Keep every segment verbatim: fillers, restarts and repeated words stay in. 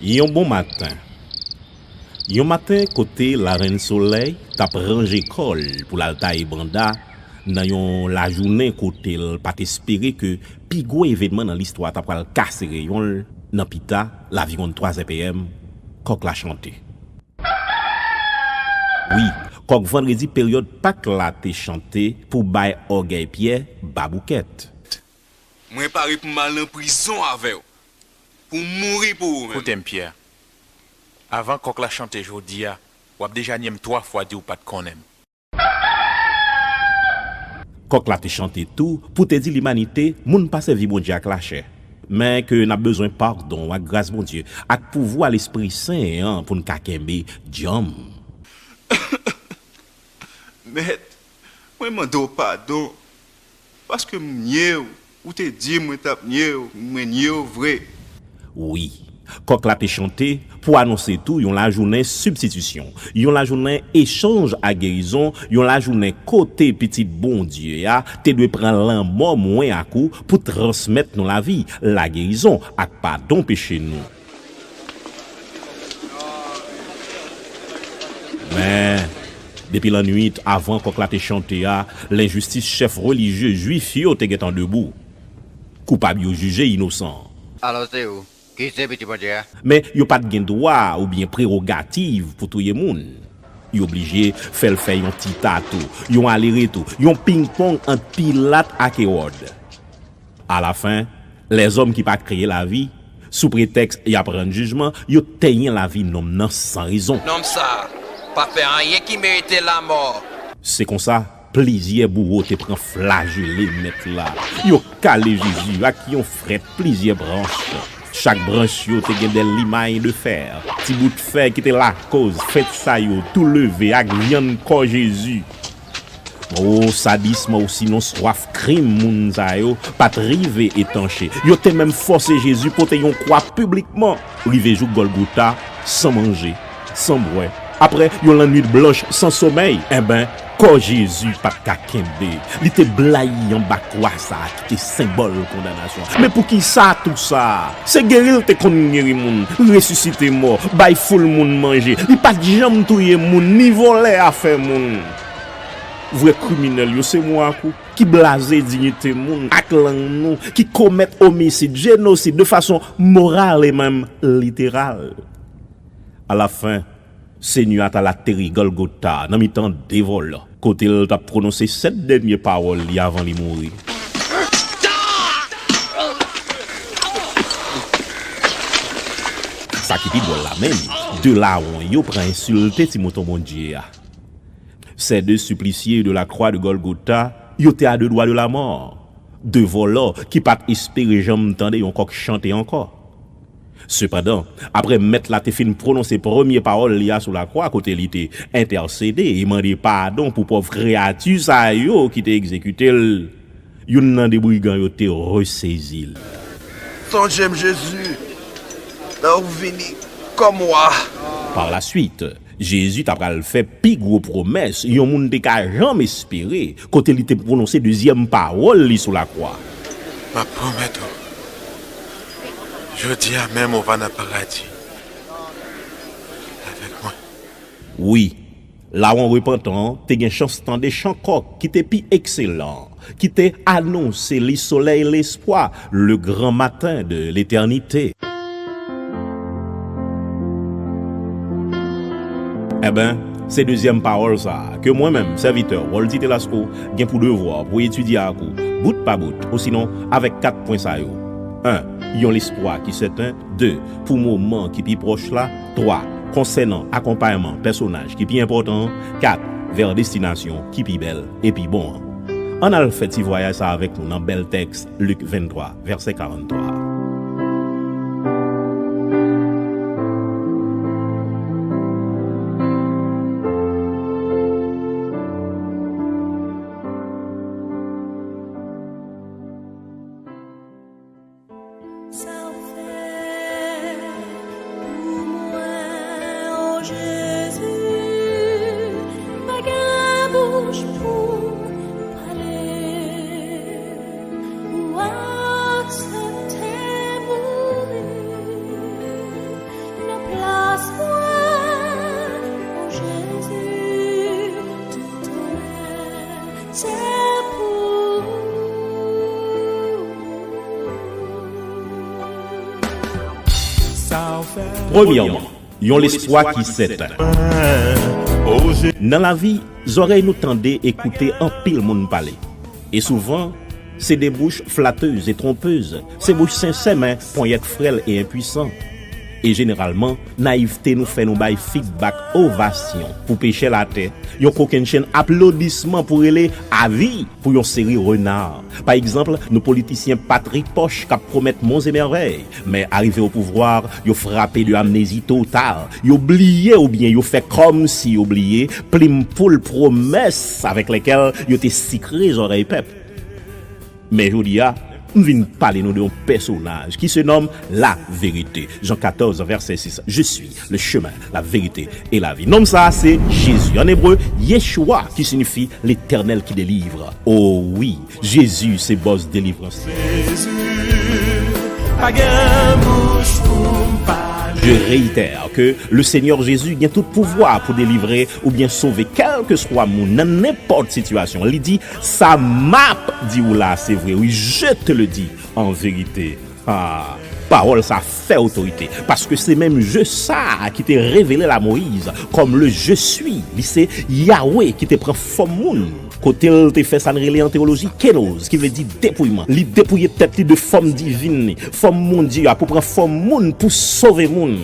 Yon bon maten. Yon maten kote Larenn Solèy t ap ranje kò l pou l al taye banda nan yon lajounen kote l pa t espere ke pi gwo evènman nan listwa ta pral kase reyon l nan pita, laviwonn twa zè P M, kòk la chante. Wi, kòk vandredi peryòd Pak la te chante pou bay ògèy Pyè baboukèt. Mwen pare pou m al nan prizon avè w, pou m mouri pou ou menm. Koute m, Pyè. Avan kòk la chante jodi a, w ap deja nye m twa fwa di w pa t konnen m. Kòk la te chante tou pou te di limanite moun pa sèvi Bondye ak lachè, men ke n ap bezwen padon ak gras Bondye ak pouvwa Lespri Sen an pou n ka kenbe djanm. Mèt, mwen mande w padon, paske m nye w, ou te di mwen t ap nye w, mwen nye w vre. Wi, kòk la te chante pou anonse tou yon lajounen sibstitisyon, yon lajounen echanj ak gerizon, yon lajounen kote Pitit Bondye a te dwe pran lanmò mwen ak ou pou transmèt nou lavi, lagerizon ak padon peche nou. Men, depi lannwit, avan kòk la te chante a, lenjistis chèf relijye jwif yo te gentan debou. Koupab yo jije inosan. Alò se ou ki se Pitit Bondye a? Men yo pa t gen dwa oubyen prewogativ pou touye moun. Yo blije fè l fè yon ti tato, yon aleretou, yon pingpong ant Pilat ak Ewòd. Alafen, lèzòm ki pa kreye lavi, sou pretèks y ap rann jijman, yo tenyen lavi nonm nan san rezon. Nonm sa a pa fè anyen ki merite lamò. Se konsa, plizyè bouwo te pran flajele Mèt la. Yo kale Jezi ak yon frèt plizyè branch. Chak branch yo te gen de limay de fè, ti bout fè ki te lakoz fèt sa yo tou leve ak vyann kò Jezi. O, sadism osinon swaf krim moun sa yo pa t rive etanche. Yo te menm fòse Jezi pote yon kwa piblikman, rive jouk Gòlgota, san manje, san bwè. Apre yon lannwit blanch san somèy, enben, kò Jezi pa t ka kenbe. Li te blayi anba kwa sa a ki te senbòl kondanasyon. Men poukisa tou sa? Se geri l te konn geri moun, resisite mò, bay foul moun manje. Li pa t janm touye moun, ni vòlè afè moun. Vrè kriminèl yo se mwen ak ou ki blaze diyite moun ak lang nou, ki komèt omisid, jenosid de fason moral e menm literal. Alafen, Senyè a t al ateri Gòlgota nan mitan de vòlò, kote l t ap pwononse sèt dènye pawòl li avan li mouri. Sa ki pi dwòl la menm, de lawon yo pran ensilte ti mouton Bondye a. Ces deux suppliciés de la croix de Golgotha, yo te a de dwa de lamò. De vòlò ki pa t espere janm tande yon kòk chante ankò. Sepandan, apre Mèt la te fin pwononse premye pawòl li a sou lakwa, kote li te entèsede e mande padon pou pòv kreyati sa yo ki te egzekite l, youn nan de brigan yo te resezi l. Sonje m, Jezi, lè w vini kòm wa. Par la suite, Jezi t apral fè pi gwo pwomès yon moun te ka janm espere, kote li te pwononse dezyèm pawòl li sou lakwa. M ap pwomèt ou, jodi a menm ou va nan paradi avèk mwen. Wi, lawon repantan an te gen chans tande chan kòk ki te pi ekselan, ki te anonse li solèy lespwa, le grand matin de l'éternité. Enben, se dezyèm pawòl sa a ke mwen menm, sèvitè Waldy Telasco, gen pou devwa pou etidye ak ou, bout pa bout, osinon avèk kat pwen sa yo. En, yon lespwa ki sèten. De, pou moman ki pi pwòch la. Twa, konsènan akonpayman pèsonaj ki pi enpòtan an. Kat, vè destinasyon ki pi bèl e pi bon an. Ann al fè ti vwayaj sa avèk nou nan bèl tèks Lik venntwa, vèsè karanntwa. Sa w fè pou mwen, o Jezi, m pa gen bouch pou m pale. Ou aksepte mouri Premyèman, yon lespwa ki sèten. Nan lavi, zòrèy nou tande e koute anpil moun pale. E souvan, se de bouch flatez e tronpez, se bouch sensè men ponyèt frèl e enpwisan. E jeneralman, nayivte nou fè nou bay fidbak ovasyon pou pechè latè, yon kokennchenn aplodisman pou rele avi pou yon seri rena. Pa egzanp, nou politisyen patripoch k ap pwomèt monzemèvèy, men arive o pouvwa, yo frape de amnezi total, yo bliye oubyen yo fè kòmsi yo bliye plim poul pwomès avèk lèkèl yo te sikre zòrèy pèp. Men jodi a, m vin pale nou de yon pèsonaj ki se nonm Laverite. Jan katòz, vèsè sis, Je suis le chemin, la vérité et la vie. Nonm sa a se Jezi, an ebre, Yeshua, ki siyifi Letènèl ki delivre. O wi, Jezi se bòs delivrans. Jezi, pa gen bouch pou m pale. Je réitère que le Seigneur Jésus gen tout pouvwa pou delivre oubyen sove kèlkeswa moun nan nenpòt sitiyasyon. Li di, sa m ap di w la, se vre, wi, je te le dis en vérité. Ah, pawòl sa fè otorite, paske se menm Je sa a ki te revele l a Moyiz kòm le Je suis, li se Yawe ki te pran fòm moun. Kote l te fè sa n rele an teyoloji kenoz, ki vle di depouyman. Li depouye tèt li de fòm divin li, fòm Bondye a, pou pran fòm moun, pou sove moun.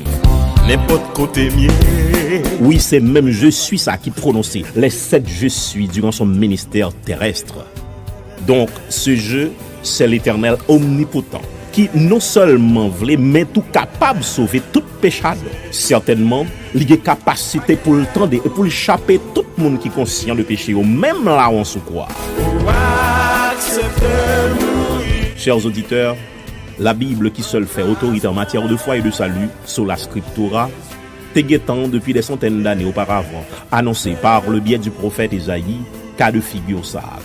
Nenpòt kote m ye. Wi, se menm Je suis sa ki pwononse les sept Je suis durant son ministère terrestre. Donk, ce Je, c'est l'Éternel omnipotent, ki non sèlman vle, men tou kapab sove tout pechadò. Sètènman, li gen kapasite pou l tande e pou l chape tout moun ki konsyan de peche yo, menm lawon sou kwa. Ou aksepte mouri. Chers auditeurs, la Bible, qui seule fait autorité en matière de foi et de salut, Sola Scriptura, te gentan, depuis des centaines d'années auparavant, annoncé par le biais du prophète Ésaïe, cas de figure sa a.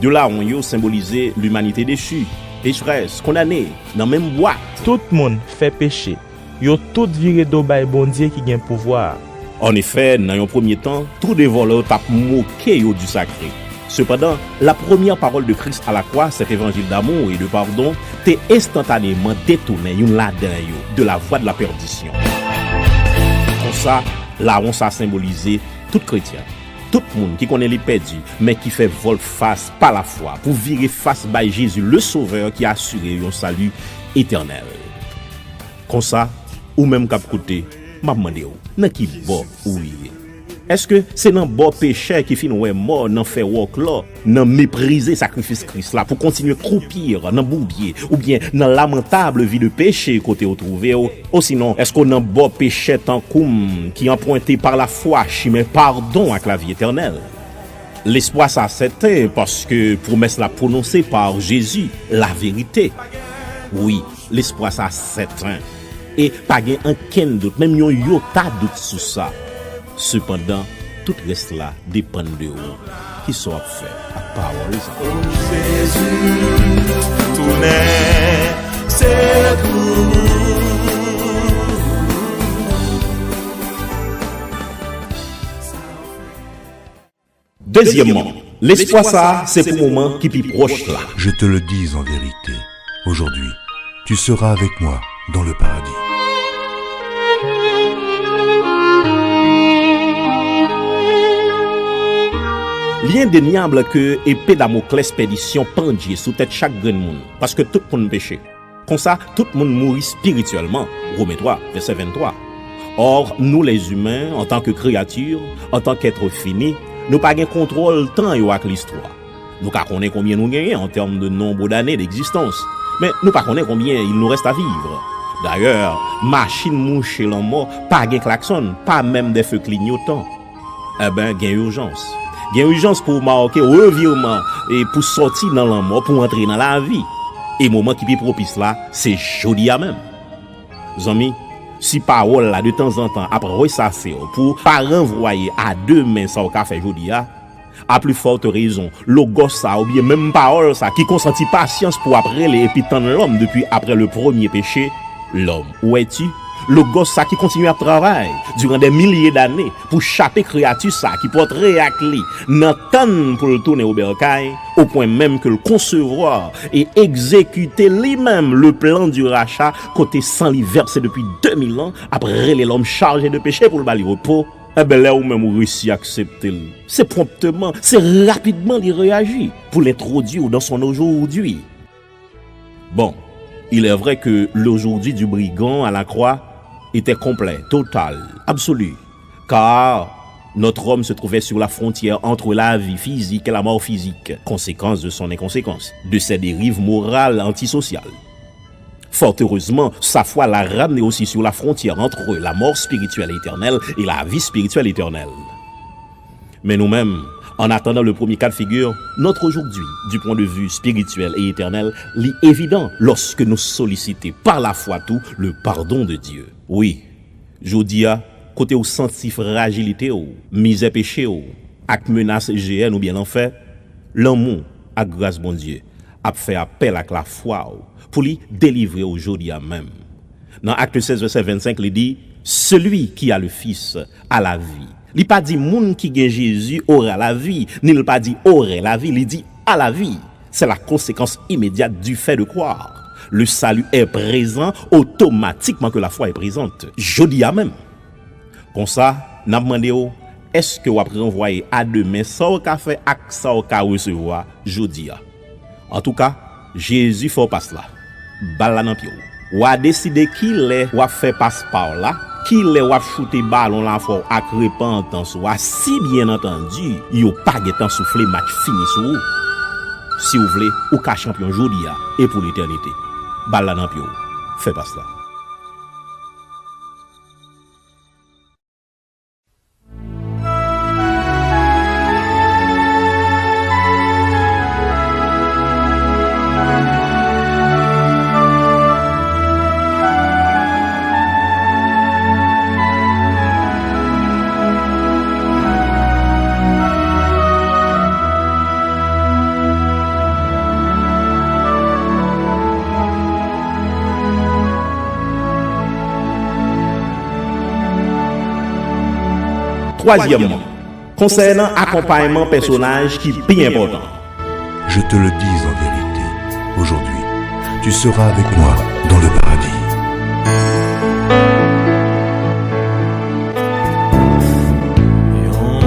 De lawon yo senbolize limanite dechi, pechrès, kondane, nan menm bwat. Tout moun fè peche. Yo tout vire do bay Bondye ki gen pouvwa a. Annefè, nan yon premye tan, tou de vòlè t ap moke yo du sacré. Sepandan, la première parole de Christ à la croix, cet évangile d'amour et de pardon, te enstantaneman detounen youn ladan yo de la voie de la perdition. Konsa, lawon sa senbolize tout kretyen, tout moun ki konnen li pèdi, men ki fè vòlfas pa lafwa pou vire fas bay Jezi, le Sauveur, ki asire yon sali etènèl. Konsa, ou menm k ap koute, m ap mande w, nan ki bò ou ye? Èske se nan bò pechè ki fin wè mò nan fè wòklò, nan meprize sakrifis Kris la pou kontinye kroupi nan boubye, oubyen nan lamantab vi de peche kote w twouve w? Osinon, èske w nan bò pechè tankou m ki anprente pa lafwa chimen padon ak lavi etènèl? Lespwa sa sèten, paske pwomès la pwononse pa Jezi, laverite. Wi, lespwa sa sèten. E pa gen ankenn dout, menm yon yota dout sou sa. Sepandan, tout rès la depann de ou. Kisa w ap fè ak pawòl sa? O Jezi, tounen, se pou ou. Dezyèmman, lespwa sa a se pou moman ki pi pwòch la. Je te le dis en vérité, aujourd'hui, tu seras avec moi dans le paradis. Li endenyab ke epe Damoklès pèdisyon pandye sou tèt chak grenn moun, paske tout moun peche. Konsa, tout moun mouri espirityèlman, Women twa, vèsè venntwa. Or, nous les humains, en tant que créatures, en tant qu'êtres finis, nou pa gen kontwòl tan yo ak listwa. Nou ka konnen konbyen nou genyen en termes de nombre d'années d'existence, men nou pa konnen konbyen il nous reste à vivre. Dayè, machin mouche lanmò pa gen klaksonn, pa menm de feu clignotant. Enben, gen ijans. Gen ijans pou w make revirman e pou sòti nan lanmò, pou w antre nan lavi. E moman ki pi pwopis la, se jodi a menm. Zanmi, si pawòl la de tanzantan ap resafe w pou w pa ranvwaye a demen sa w ka fè jodi a, a pli fòt rezon, Logòs sa oubyen menm pawòl sa ki konsanti pasyans pou w ap rele epi tann lòm depi apre le premye peche, lòm, où es-tu? Logos sa ki kontinye ap travay diran dè milye dane pou chape kreyati sa ki pòtre ak li nan tann pou l tounen o bèkay, o pwen menm ke l konsevwa e egzekite li menm le plan du rachat, kote san li vèse depi de mil an ap rele lòm chaje de peche pou l ba li repo. Enben, lè ou menm ou resi aksepte l, se pwonpteman, se rapidman li reyaji pou l entwodui w dans son aujourd'hui. Bon, il est vrai que l'aujourd'hui du brigand à la croix était complet, total, absolu, car notre homme se trouvait sur la frontière entre la vie physique et la mort physique, conséquence de son inconséquence, de ses dérives morales antisociales. Fort heureusement, sa fwa l'a ramené aussi sur la frontière entre la mort spirituelle et éternelle et la vie spirituelle éternelle. Men nou menm, en attendant le premier cas de figure, notre aujourd'hui, du point de vue spirituel et éternel, li evidan lòske nou solisite par la foi tout le pardon de Dieu. Wi, jodi a, kote w santi frajilite w, mizè peche w, ak menas jeyèn oubyen lanfè, lanmou ak gras Bondye ap fè apèl ak lafwa w pou li delivre w jodi a menm. Nan Acte seize, verset vingt-cinq, li di, Celui qui a le Fils a la vie. Li pa di moun ki gen Jezi aura la vie, ni l pa di aurait la vie, li di a la vie. C'est la conséquence immédiate du fait de croire. Le salut est présent automatiquement que la foi est présente. Jodi a menm. Konsa, n ap mande w, èske w ap ranvwaye a demen sa w ka fè ak sa w ka resevwa jodi a? Antouka, Jezi fè w pas la. Bal la nan pye w. W a deside kilè w ap fè pas pa w la, kilè w ap choute balon lafwa w ak repantans ou a, si byen antandi, yo pa gentan soufle match fini sou ou. Si w vle, ou ka chanpyon jodi a e pou letènite. Bal la nan pye w. Fè pas la. Twazyèmman, konsènan akonpayman pèsonaj ki pi enpòtan. Je te le dis en vérité, aujourd'hui, tu seras avec moi dans le paradis. Yon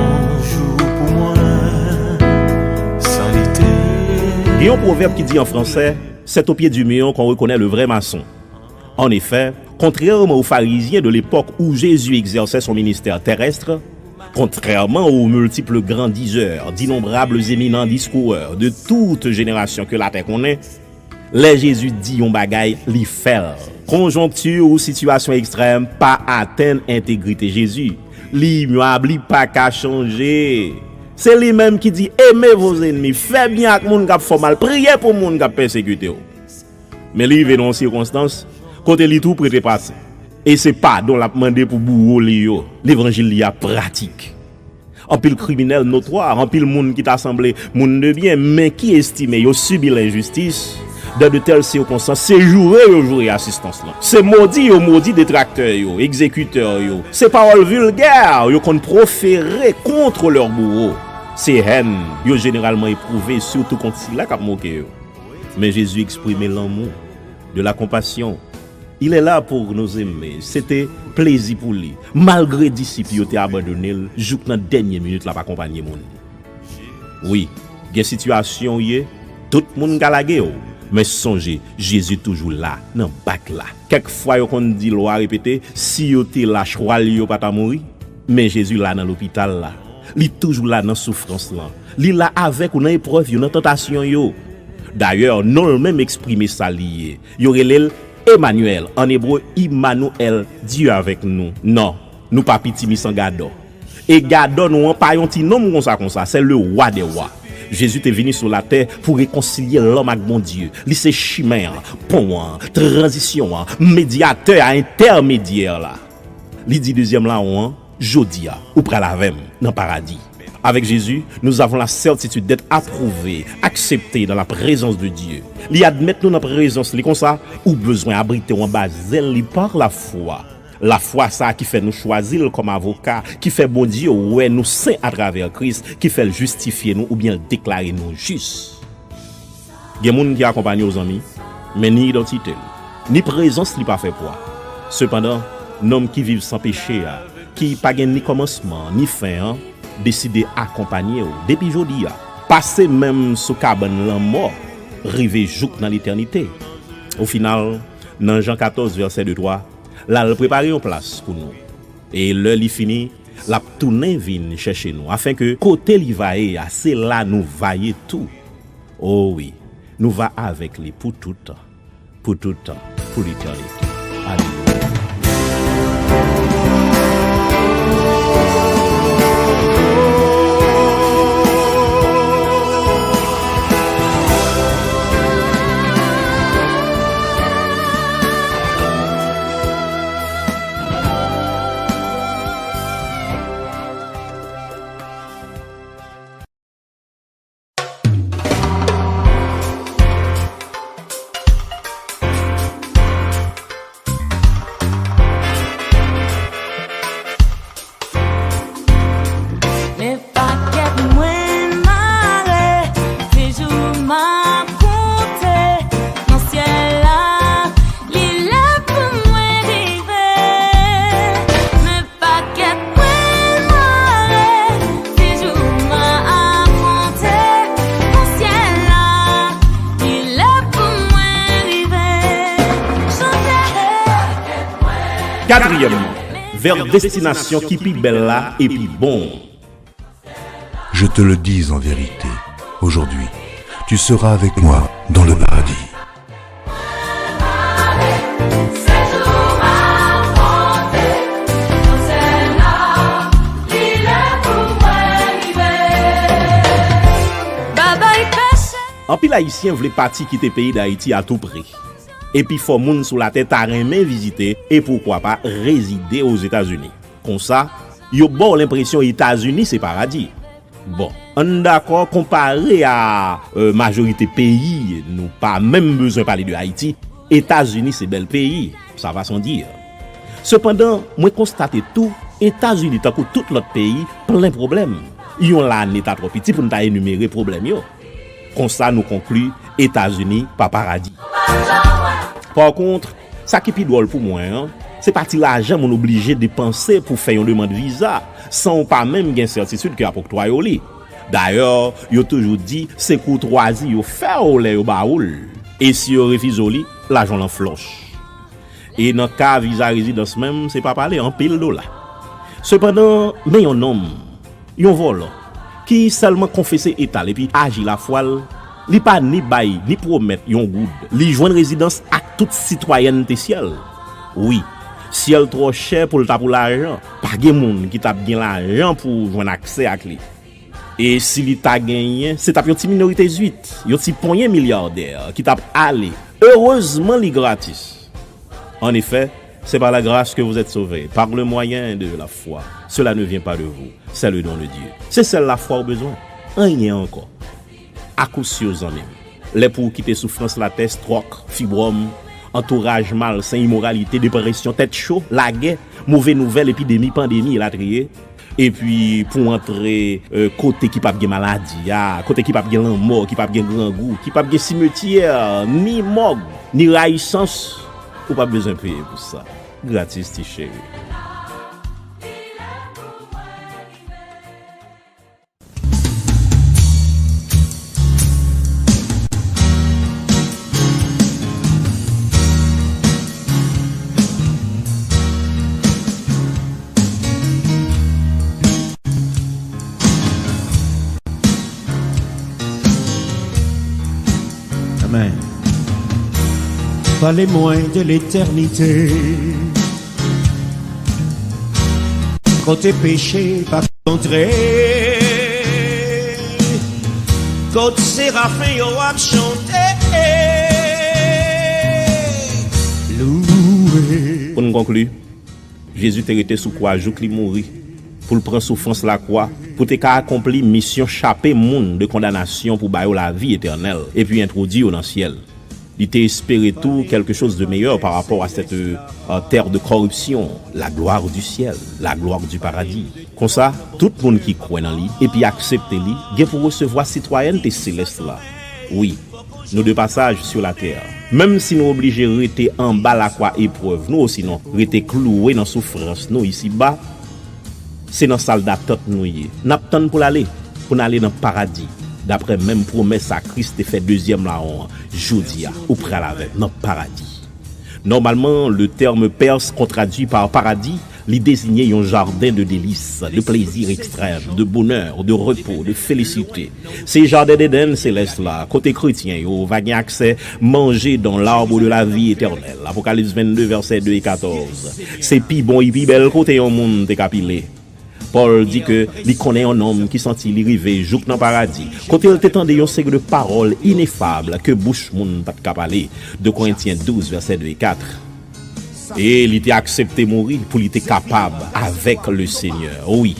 jou pou mwen, sa li te. Gen yon pwovèb ki di an fransè, c'est au pied du mur qu'on reconnaît le vrai maçon. En effet, contrairement aux pharisiens de l'époque où Jésus exerçait son ministère terrestre, contrairement aux multiples grands diseurs, d'innombrables éminents discoureurs de toute génération que la terre connaît, lè Jezi di yon bagay, li fè l. Konjonkti ou sitiyasyon ekstrèm pa atenn entegrite Jezi. Li imyab, li pa ka chanje. Se li menm ki di, aimez vos ennemis, fè byen ak moun k ap fè w mal, priye pou moun k ap pèsekite w. Men li rive nan yon sikonstans kote li tou prete pase. E se padon l ap mande pou bouwo li yo. Levanjil li a pratik. Anpil kriminèl notwa, anpil moun ki ta sanble moun de byen, men ki estime yo sibi lenjistis, dans de telles circonstances, se joure yo joure asistans lan. Se modi yo modi detraktè yo, egzekitè yo. Se pawòl vilgè yo konn pwofere kont lè bouwo. Se hèn yo jeneralman epwouve, sitou kont sila k ap moke yo. Men Jezi eksprime lanmou, de la konpasyon. Il est là pour nous aimer. Se te plezi pou li. Malgre disip yo te abandone l, jouk nan dènye minit l ap akonpanye moun. Wi, gen sitiyasyon w ye, tout moun ka lage w. Men sonje, Jezi toujou la, nan bak la. Kèk fwa yo konn di lwa repete, si yo te la, chwal yo pa ta mouri. Men Jezi la nan lopital la. Li toujou la nan soufrans lan. Li la avèk ou nan eprèv yo, nan tantasyon yo. Dayè, non l menm eksprime sa li ye. Yo rele l Emanyèl, an ebre, Imanoèl, Dye avèk nou. Non, nou pa pitimi san gadò. E gadò nou an pa yon ti nonm konsa konsa, c'est le roi des rois. Jezi te vini sou latè pou rekonsilye lòm ak Bondye. Li se chimen an, pon an, tranzisyon an, medyatè a, entèmedyè la. Li di dezyèm lawon an, jodi a, ou pral avè m nan paradi. Avec Jésus, nous avons la certitude d'être approuvés, acceptés dans la présence de Dieu. Li admèt nou nan prezans li konsa, ou bezwen abrite w anba zèl li par la foi. Lafwa sa a ki fè nou chwazi l kòm avoka, ki fè Bondye wè nou sen atravè Kris, ki fè l jistifye nou oubyen l deklare nou jis. Gen moun ki akonpanye w, zanmi, men ni idantite l, ni prezans li pa fè pwa. Sepandan, nonm ki viv san peche a, ki pa gen ni kòmansman, ni fen an, deside akonpanye w depi jodi a, pase menm sou kabann lanmò, rive jouk nan letènite. Ofinal, nan Jan katòz, vèsè de, twa, l al prepare yon plas pou nou. E lè li fini, l ap tounen vin chèche nou, afenke kote li va ye a, se la nou va ye tou. O wi, nou va avèk li pou tout tan, pou tout tan, pou letènite. Alelouya. Men pakèt mwen mare, se jou m ap konte nan syèl la, li lè pou mwen rive. Men pakèt mwen mare, se jou m ap konte nan syèl la, li lè pou mwen rive. Chante. Katriyèmman, vè destinasyon ki pi bèl la e pi bon. Je te le dis en vérité, aujourd'hui, tu seras avec moi dans le paradis. Anpil Ayisyen vle pati kite peyi Dayiti a tou pre. Epi fò moun sou latè ta renmen vizite e poukwa pa rezide Ozetazini. Konsa, yo ba w lenpresyon Etazini se paradi. Bon, ann dakò, konpare a, euh, majorite peyi, nou pa menm bezwen pale de Ayiti, Etazini se bèl peyi, sa va san dire. Sepandan, mwen konstate tou, Etazini, tankou tout lòt peyi, plen pwoblèm. Yon lane ta twò piti pou n ta enimere pwoblèm yo. Konsa nou konkli, Etazini pa paradi. Pa kont, sa ki pi dwòl pou mwen an, se pa ti lajan moun oblije depanse pou fè yon demann viza, san w pa menm gen sètitid ke y ap oktwaye w li. Dayè, yo toujou di, se koutwazi yo fè w lè yo ba ou l. E si yo refize w li, lajan w lan flòch. E nan ka viza rezidans menm, se pa pale, anpil dola. Sepandan, men yon nonm, yon vòlò, ki sèlman konfese eta l epi aji lafwa l, li pa ni bay, ni pwomèt yon goud. Li jwenn rezidans ak tout sitwayènte syèl. Wi, syèl twò chè pou l ta pou lajan. Pa gen moun ki t ap gen lajan pou jwenn aksè ak li. E si li ta genyen, se t ap yon ti minorite zwit, yon ti ponyen milyadè ki t ap ale. Erezman, li gratis. En effet, c'est par la grâce que vous êtes sauvés, par le moyen de la foi. Cela ne vient pas de vous, c'est le don de Dieu. Se sèl lafwa w bezwen, anyen ankò. Akousyo, zanmi m, lè pou w kite soufrans latès, twòk, fibwòm, antouraj malsen, imoralite, depresyon, tèt cho, lagè, move nouvèl, epidemi, pandemi, elatriye. Epi pou w antre, euh, kote ki p ap gen maladi a, kote ki p ap gen lanmò, ki p ap gen grangou, ki p ap gen simetyè, ni mòg, ni rayisans, ou p ap bezwen peye pou sa. Gratis, ti cheri. Amèn. Pale mwen de letènite. Kote peche pa antre. Kot serafen yo ap chante. Louwe. Pou n konkli, Jezi te rete sou kwa jouk li mouri, pou l pran soufrans lakwa, pou te ka akonpli misyon chape moun de kondanasyon pou ba yo lavi etènèl, epi entwodui yo nan syèl. Li te espere tou quelque chose de meilleur par rapport à cette euh, terre de corruption, la gloire du ciel, la gloire du paradis. Konsa, tout moun ki kwè nan li epi aksepte li gen pou resevwa sitwayènte selès la. Wi, nou de pasaj sou latè. Menm si nou oblije rete anba lakwa eprèv nou osinon rete klouwe nan soufrans nou isiba, se nan sal datant nou ye. N ap tann pou l ale, pou n ale nan paradi, daprè menm pwomès sa Kris te fè dezyèm lawon an. Jodi a, ou pral avè m nan paradi. Normalman, le terme perse qu'on traduit par paradis, li désigne yon jardin de délices, de plaisirs extrêmes, de bonheur, de repos, de félicité. Se jaden Edenn selès la, kote kretyen yo va gen aksè manje dans l'arbre de la vie éternelle. Apokalips vennde, vèsè de e katòz. Se pi bon e pi bèl kote yon moun te ka pile. Pòl di ke li konnen yon nonm ki santi li rive jouk nan paradi, kote l te tande yon seri de pawòl inefab ke bouch moun pa t ka pale, de Korentyen douz, vèsè de e kat. E li te aksepte mouri pou li te kapab avèk le Senyè. Wi.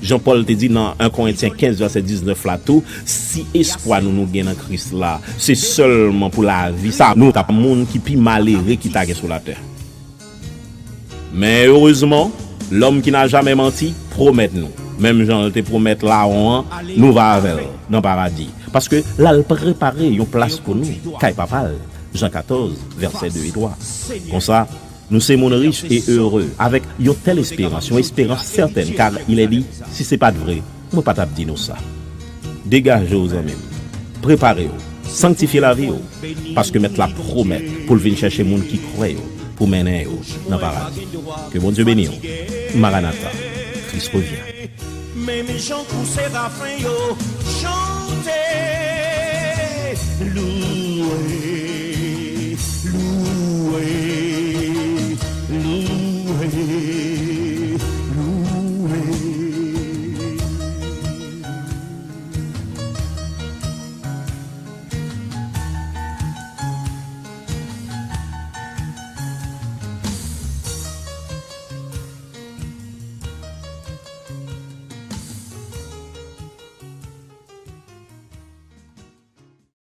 Jan Pòl te di nan en Korentyen kenz, vèsè diznèf la tou, si espwa nou nou gen nan Kris la, se sèlman pou lavi sa, nou ta moun ki pi malere ki ta gen sou latè. Men erezman, l'homme qui n'a jamais menti pwomèt nou, menm jan l te pwomèt lawon an, nou va avè l nan paradi. Paske l al prepare yon plas pou nou, kay papa l, Jan katòz, vèsè de e twa. Konsa, nou se moun rich e ere, avèk yon tèl esperans, yon esperans sètèn, kar il est dit, si se pa t vre, mwen pa t ap di nou sa. Degaje w, zanmi m. Prepare w. Sanktifye lavi w. Paske Mèt la pwomèt pou l vin chèche moun ki kwè yo, pou mennen yo nan paradi. Ke Bondye beni w. Maranata, Kris revyen. Menm jan kou serafen yo chante, louwe.